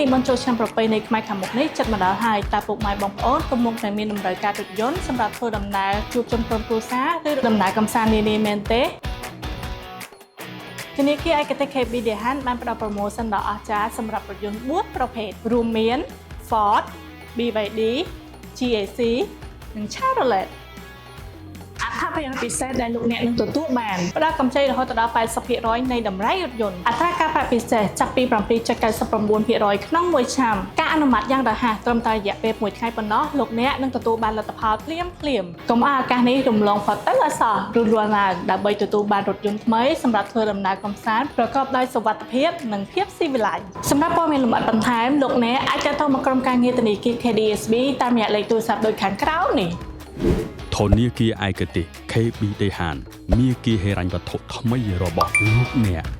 ធីបុណ្យចូលឆ្នាំប្រពៃណីខ្មែរខាងមុខនេះជិតមកដល់ហើយតើពុកម៉ែបងប្អូនកំពុងតែមានតម្រូវការរថយន្តសម្រាប់ធ្វើដំណើរជួបជុំក្រុមគ្រួសារឬដំណើរកម្សាន្តនានាមែនទេធនាគារឯកទេស KB Daihan បានផ្ដល់ promotion ដ៏អស្ចារ្យសម្រាប់រថយន្ត4ប្រភេទរួមមាន Ford, BYD, GAC និង Chevrolet អត្ថប្រយោជន៍ពិសេសដែលលោកអ្នកនឹងទទួលបានផ្ដល់កម្ចីរហូតដល់80%នៃតម្លៃរថយន្តអត្រាការប្រាក់ពិសេសចាប់ពី7.99%ក្នុងមួយឆ្នាំការអនុម័តយ៉ាងរហ័សត្រឹមតែរយៈពេល1ថ្ងៃប៉ុណ្ណោះលោកអ្នកនឹងទទួលបានលទ្ធផលភ្លាមភ្លាមកុំឲ្យឱកាសនេះរំលងផុតទៅឲ្យសោះរួសរាន់ឡើងដើម្បីទទួលបានរថយន្តថ្មីសម្រាប់ធ្វើដំណើរកម្សាន្តប្រកបដោយសុវត្ថិភាពនិងភាពស៊ីវិល័យសម្រាប់ព័ត៌មានលម្អិតបន្ថែមលោកអ្នកអាចទាក់ទងមកក្រុមការងារធនាគារ KDSB តាមរយៈលេខទូរស័ព្ទដូចខាងក្រោមនេះ ធនាគារឯកទេស KB Daihan មាគ៌ាហិរញ្ញវត្ថុថ្មីរបស់លោកអ្នក។